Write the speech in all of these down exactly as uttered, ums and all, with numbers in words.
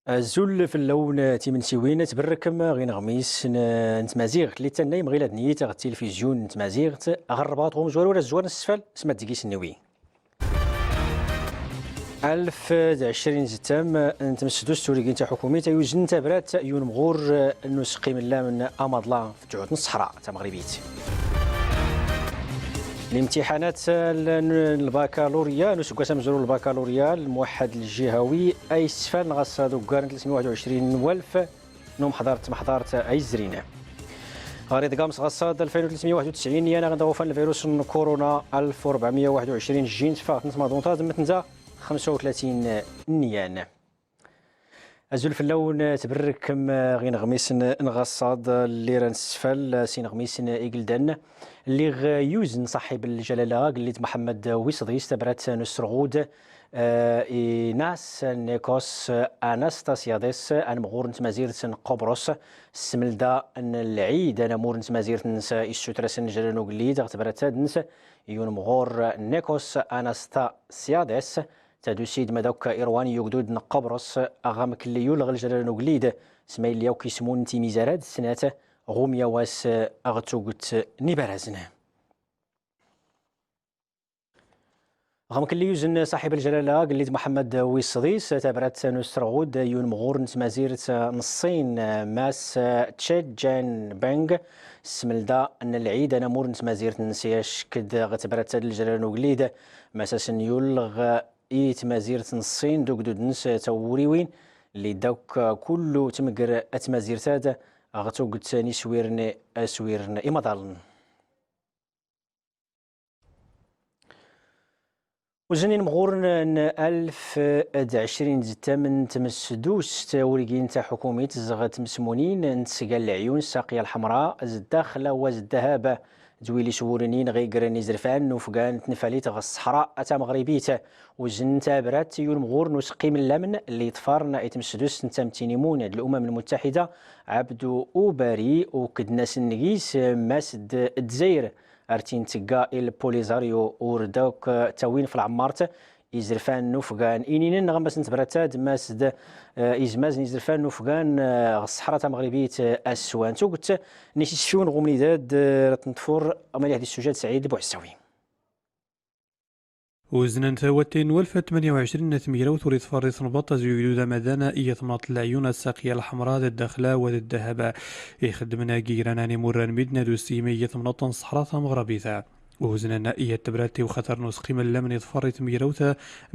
Azul fell-awen timensiwin, tberrkem ɣ ineɣmis n, n tmaziɣt, lli tannay mɣilad n yit ɣ tilfizyun n tmaziɣt, ɣ rrbaṭ ɣ umezwaru ar azwar n ssfal s mad tgis nniwi. Alf d ɛecrin zettam n tmesdust urigin taḥukumit ay uznen tabrat i unemɣur n useqqi n lam n amaḍla f tǧuɛt n ṣṣeḥra tamɣribit. Limtiḥanat n lbakalurya n useggas amezwaru n lbakalurya lmuwaḥḥad lǧihawi ay ssfalen ɣaṣṣad uggar n tlatmya waḥed uɛecrin n walef n umḥḍar d tmeḥḍart ay zrin. Ɣer iḍgam s ɣaṣṣad alfin u tlatmya waḥed u tesɛin yan aɣ-d ɣufan lvirus n kuruna, alf u rebɛmya waḥed u ɛecrin jjin tfaɣt n tmaḍunt ad mmetnta xemsa u tlatin n yan. Azul fell-awen, tberrkem ɣ ineɣmisen n ɣaṣṣad lli ra nessfal s ineɣmisen igeldan. Lliɣ yuzen ṣaḥib lǧalala agellid Mḥemmed Wisḍis tabrat n usrɣud, eh, i Nas Nikos Anastasiades, anemɣur n tmazirt n Qubṛus, s tmelda n lɛid anamur n tmazirt-nnes, issuter-asen lǧalala n ugellid ɣ tebrat-ad-nnes i unemɣur Nikos Anastasiades, tadusi d mad akk irwan i ugdud n Qubṛus, aɣ amkelli yulleɣ lǧalala n ugellid, s ma yelli akk ismun n timizar-ad snat, ɣ umyaw ass ɣ tuget n ibarazen. Ɣ amkelli yuzen ṣaḥib lǧalala agellid Mḥemmed Wisḍis tabrat n usrɣud i unemɣur n tmazirt n Ṣṣin, Mass Che Jianping, s tmelda n lɛid anamur n tmazirt-nnes, yack-d ɣ tebrat-ad lǧalala n ugellid, Mass asen yulleɣ i tmazirt n Ṣṣin d ugdud-nnes tawuriwin lli d akk kullu tmegger a tmazirt-ad ɣ tuget n iswiren, aswir n imaḍalen. Uzen inemɣuren n alf d ɛecrin zettam n tmesdust urigin taḥukumit zɣ tmesmunin n tesga n leɛyun Saqya Lḥemra, Zdaxla wa Zdahab, d wili swurnin ɣ igren izerfan n ufgan n tnfalit ɣ ṣṣeḥra a tameɣribit. Uzen tabrat i unemɣur n useqqi n lamn lli iḍfaren i tmesdust n tamtinimun d Lumam Lmuttaḥida, Ɛebdu Ubari, uked n asen gis Mass d Dzayr, ar tin tegga i lpolizaryu ur d akk tawin f lɛemmart izerfan n ufgan ininen ɣ ammas n tebrat-ad Mass d, eh, izmaz n izerfan n ufgan, eh, ɣ ṣṣeḥra tameɣribit, eh, aswan. Tuget n isisfiwen ɣ umnidad, eh, ra t-nḍfur malih di ssujad Saɛid Buɛessawi. Uznen tawattin n walef tmanya u ɛecrin n tmegrawt ur iḍfar i tnbaḍt azuyegdud amadan i tmnaḍt n leɛyun Asaqya Lḥemra d Ddaxla wa d Ddahab. Ixeddmen agi gran animurra n midden ad ussiymen i tmnaḍt n ṣṣeḥra tameɣrabit. Uznen i tebrat i uxatar n useqqi n lamn iḍfar i tmegrawt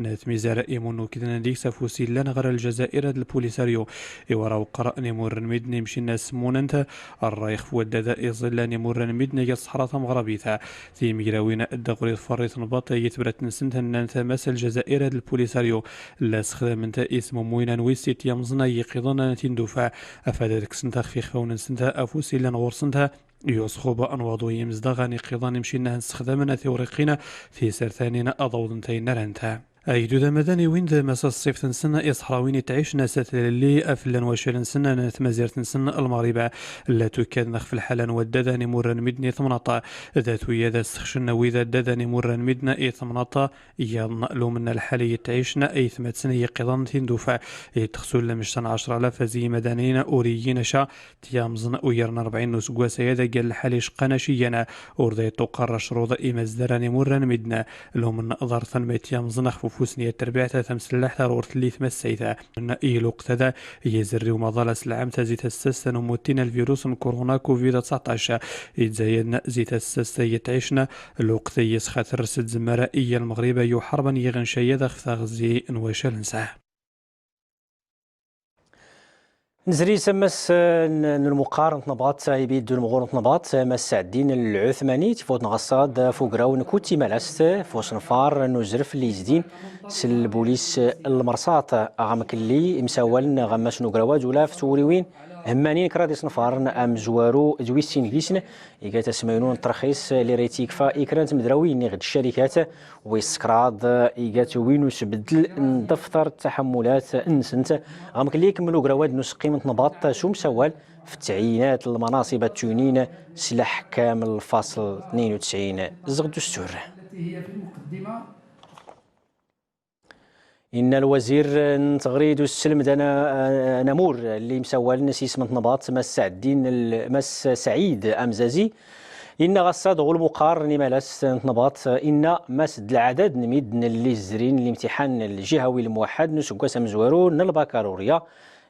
n tmizar imun ukden deg-s afus illan ɣer Ljazair d lpolisario. Iwara uqer n imurra n midden imcin asmunent, rray ɣef waddad iẓillan imurra n midden i ṣṣeḥra tameɣrabit. Timegrawin ddeɣ ur iḍfar i tnbaḍt i tebrat-nsent nnant Mass Ljazair d lpolisario la ssexdament ismummuyen n wis sitt yamẓen ay iqiḍen n tindufa, afad ad kksent axf ixfawen-nsent afus illan ɣur-sent, i usxub n waḍu yimezdaɣ n iqiḍen imcinna n ssexdamen tiwriqin tisertanin ad awḍent ayen rant. Agdud amadan iwin-d Mass ṣṣift-nsen iṣeḥrawin itɛicn ass tlelli afella n wacal-nsen n tmazirt-nsen Lmeɣrib. La tukkaden xf lḥala n waddad n imurra n midden i tmnaḍt. Dat wiyad ad ssexcen wid addad n imurra n midden i tmnaḍt yaḍn, lumenna lḥal i itɛicn aytmatsen i iqiḍen n tindufa. Itxsul lemecta n ɛecra alaf zi imadanin ur iyyin aca tyamẓn ugar n rebɛin n useggas aya daggan lḥal iceqqan aciyan, ur da iṭṭuqqar acruḍ imazdar n imurra n midden. Lumen ḍarten ma tyamẓn xf ufus n yat terbiɛt tamsellaḥt ar ur telli tmassayt. I lweqt-ad yizerri umaḍal aselɛam tazi tassast n umuttin alvirus n kuruna covid tseɛṭac, itzayadn zi tassast i itɛicn, lweqt i yesxater s tzemmar i Lmeɣrib ay uḥerb n yiɣenc-ad xf taɣzi n wacal-nsen. Nezri s ammas, eh, n, n lmuqqar n tnebḍt, ibid unemɣur n tnebḍt, Mass Sɛeddin Lɛutmani, tifawt n ɣaṣṣad f ugraw n Kutti Malast, f usenfar n uzref lli izdin s lbulis n Lmerṣaṭ, ɣ amkelli imsawalen ɣ ammas n ugraw-ad ula f twuriwin hemmanin kraḍ isenfaren amezwaru d wis sin gis-sen, iga tasmaynu n ttṛxis lli ra ittikfa i kra n tmedrawin iɣ d ccarikat, wis kraḍ iga twin usbeddel n ddefter n tḥammulat-nsent, ɣ amkelli ikemmel ugraw-ad n useqqi n tnebḍt s umsawal f ttɛinat n lmanaṣib ad tuynin s laḥkam n lfasl tnin u tesɛin zɣ ddustur. Inna lwazir n tɣri d usselmed ana-, anamur lli msawalen s yisem n tnbaḍt, Mass Saɛeddin l-, Mass Saɛid Amzazi, inna ɣassad ɣur lmuqar n imalas n tnbaḍt, inna Mass d lɛadad n midden lli zzrin limtiḥan lǧihawi lmuwaḥḥad n useggas amezwaru n lbakalurya,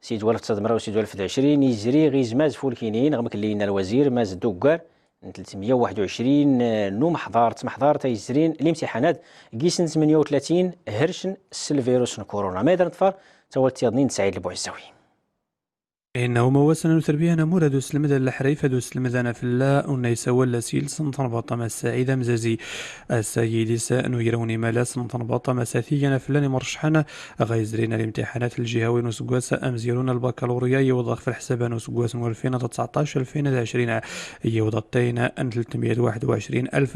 sidwa alef tẓad mraw sidwa alef d ɛecrin, izri ɣ izmaz fulkinin, ɣ mkelli inna lwazir, Mass d uggar n tletmya u waḥed u ɛecrin n umeḥḍar d tmeḥḍart ay izrin limtiḥanat, gis n tmenya u tlatin hercen s lvirus n kuruna. Ma yedder neṭfar, tawalt tiyaḍnin d Saɛid Lbuɛezzawi. Inna umawasan n uterbiya anamur ad usselmed n leḥrif ad usselmed anafella unna isawal la sils n tnbaḍt Mass Saɛid Amzazi. Ass-a yidis n ugraw n imalas n tnbaḍt Mass Atigan anafella n imreccḥen ɣa izrin limtiḥanat lǧihawi n useggas amezyaru n lbakalurya, yiwḍ ɣef lḥsaba n useggas n walfin u tseɛṭac alfin u ɛecrin, yiwḍ aṭṭayn n tletmya u waḥed u ɛecrin alf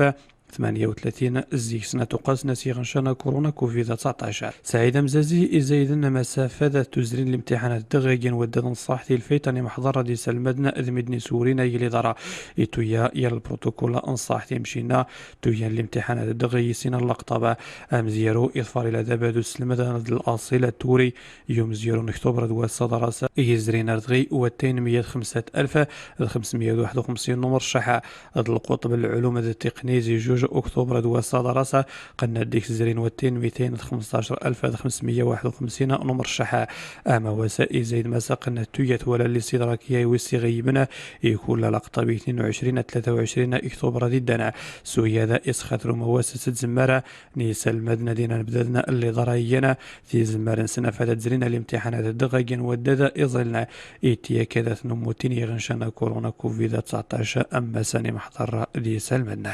tmanya u tlatin zik sna tuqqas n as iɣencan kuruna covid tseɛṭac. Saɛid Amzazi izayden amasafad ad tuzrin limtiḥanat dɣ agi n waddad n ṣṣaḥt i lfayt n imeḥḍar ad isalmaden d midden isewrin ay iliḍara ituya yal lprotokul n ṣṣaḥt imcinna tuyan limtiḥanat dɣ i sin n laqṭaba. Amezyaru iḍfar ila d abad uselmed ad laṣil ad turi yum zero n Oktober d wass aḍras i yizrin ar dɣi wattayn meyya d xemsa alf d xemsmeyya d waḥed u xemsin n umercaḥ. D lquṭb n lɛulum d tiqni zi juj Oktober d wass aḍras qenna dik zrin wattayn meytayn d xemsṭac alf d xemsmeyya u waḥed u xemsin n umercaḥ. Amawas izayd masa qenna tuyat wala lli sidrakiya i wis iɣeyyben i kulla laqṭab i tnin u ɛecrin d tlata u ɛecrin Oktober d iddan. Suyada isxater umawas s tzemmara n isalmaden ad inan bdaden lli ḍara iyyana tizemmar-nsen afad ad zrin alimtiḥanat dɣ agi n waddad iẓiln i tiyakadat n ummutin iɣencan kuruna covid tseɛṭac ammas n imeḥḍar d isalmaden.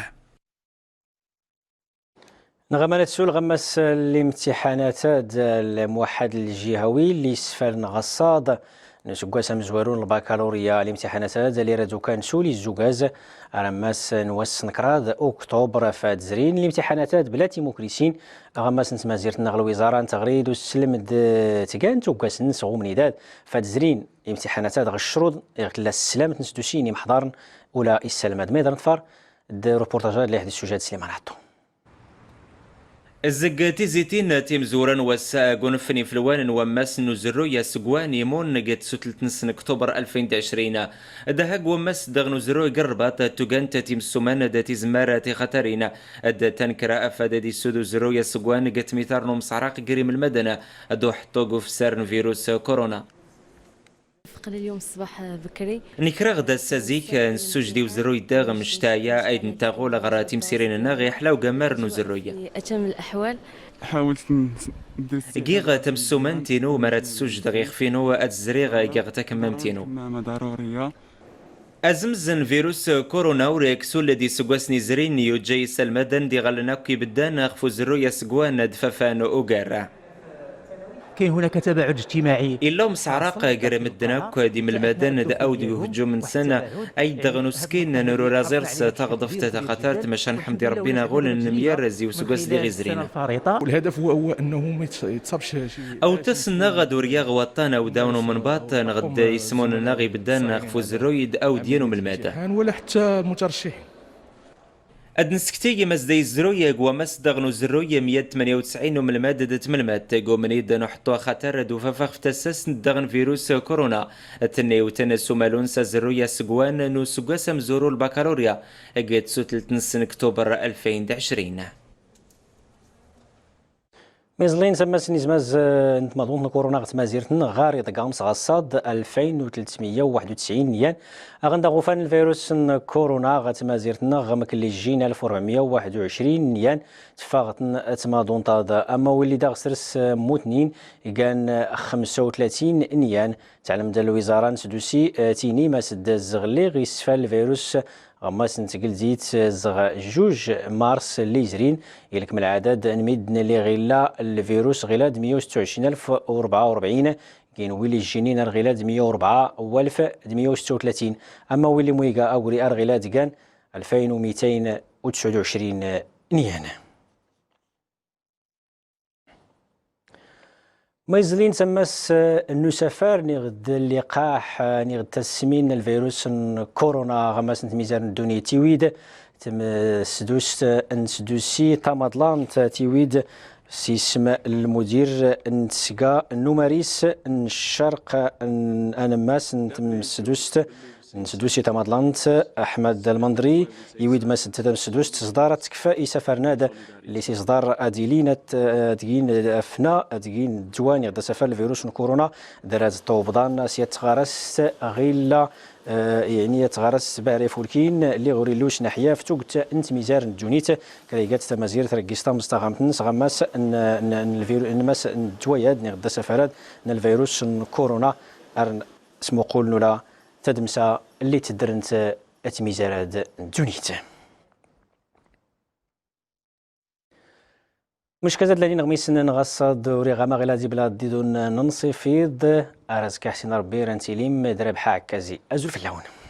Nɣaman ad sul ɣammas limtiḥanat ad lmuwaḥḥad lǧihawi lli isfal n ɣaṣṣaḍ n useggas amezwaru n lbakalurya. Limtiḥanat ad lli rad ukan sul izzugaz ar ammas n wass n kraḍ Oktober fad zrin limtiḥanat ad bla timukrisin. Aɣammas n tmazirt neɣ lwiẓara n teɣri d usselmed tgan tuggas-nnes ɣ umnidad fad zrin limtiḥanat ad ɣ ccruḍ iɣ tella sslammt n sdusi n imeḥḍaren ula issalmad. Ma yedder neṭfar d reportage ad lli ḥd ssujad Sliman Ɛeṭṭu. Zeg tizitin timezwura n wass-a, gunfen ifelwan n wammas n uzerruy asegwan imun g tsutlt-nsen Oktober alfin d ɛecrin. Daha g wammas daɣ n uzerruy g Rrbaṭ, tugant timessuman d tizemmar tixatarin d tankra afad ad issud uzerruy asegwan g tmitar n umseɛraq gr imelmaden d uḥeṭṭu g ufessar n virus kuruna. ثقل اليوم الصباح بكري. Nekreɣ-d ass-a zik, nessujed i uzerruy daɣ mecta aya ay d-nettaɣul ɣer timsirin-nneɣ iḥla ugammar n uzerruy. في أتم الأحوال. حاولت ن-، ندير استعداد. Giɣ tamessumant-inu mi ara tt-ssujdeɣ ixef-inu ad zriɣ giɣ takemmamt-inu. كمامة ضرورية. Azemz n virus kuruna ur iksul d iseggasen izrin, yuǧǧa isalmaden d iɣallen akk ibeddan ɣef uzerruy asegwan d fafan ugar. كاين هناك تباعد اجتماعي. Illa umseɛraq gr medden akk d imelmaden d awd g uheǧǧum-nsen, ay d-ɣ nuskin nrur aẓirs taɣḍeft taxatart, maca nḥemd i Ṛebbi naɣul nnemyar zi useggas diɣ izrin. الفارطة. والهدف هو، هو أنه ما يتص-، يتصابش شي. Awtas-nneɣ ad ur yaɣ waṭṭan awdaw n umenbaṭ neɣ d ismun-nneɣ ibeddan ɣef uzerruy d awd yan umelmad. ولا حتى مترشحين. Ad d-nessekti ma zda izerruy g wammas daɣ n uzerruy meyya d tmenya u tesɛin n umelmad d tmelmadt g umnid n uḥeṭṭu axatar d ufafa ɣef tassast daɣ n virus kuruna. Tenniwt-nnes umalu-nnes azerruy asegwan n useggas amezwaru lbakalurya g tsutlt-nnes n Oktuber alfin d ɛecrin. Miẓlin tammas n izmaz, eh, n tmaḍunt n kuruna ɣer tmazirt-nneɣ ɣer iḍegga amesɣaṣṣaḍ alfin u tletmeyya u waḥed u tesɛin n yan, aɣen daɣ ufan lvirus n kuruna ɣer tmazirt-nneɣ ɣer mkelli jjin alef u ṛebɛemeyya u waḥed u ɛecrin n yan, teffeɣ-ten tmaḍunt-ad. Ama willi daɣ sers, eh, mmutnin, gan, eh, xemsa u tlatin n yan, tɛlem-d lwiẓara n sdusi, eh, tini mas d zɣelli ɣ isfal lvirus ɣemmas n tgeldit, eh, zɣ juj mars lli izrin, ilkem lɛadad n midden lli ɣ illa lvirus ɣ illa d meyya u setta u ɛecrin alef u ṛebɛa u ṛebɛin, gin willi jjinin ar ɣ illa d meyya u ṛebɛa u alef d meyya u setta u tlatin, ama willi mwiga agri ar ɣ illa d gan alfayn u meytayn u tesɛud u ɛecrin n yan. Ma iẓlin tammas, eh, n usafar niɣ d liqaḥ, eh, niɣ d tasmin n lvirus n kuruna, ɣammas n tmizar n ddunit tiwid, tmesdust n sdusi tamaḍlant tiwid, S yisem n lmudir n tesga n umaris n ccerq n anammas n tmesdust n tdusya tamaḍlant, Ḥmed Lmendri, iwid mas d tamesdust teẓḍar ad tekf isafaren ad lli s iẓḍar ad ilin ad, ad gin afna ad gin ddwa niɣ d asafar n lvirus n kuruna, d rad ṭṭawbḍan s yat tɣarast ɣilla Eh, yeɛni ad tɣaras sbahra ifulkin lli ɣur illu s naḥya f tugt n tmizar n ddunit, kra igat tamazirt reggis tamẓ taɣamt-nnes ɣammas n, n, n lviru-, n mas n ddwayad niɣ d asafarad n lvirus n kuruna, ar smuqul nula tadmsa lli teddrent tmizarad n ddunit. Mec kazad lali nɣ missen nɣ aṣṣad uriɣ amaɣ ila di blad didun nṣifiḍ. Ar azekka ḥsin rebbi ran tilim d rabḥa ɛekkazi azul fell-awen.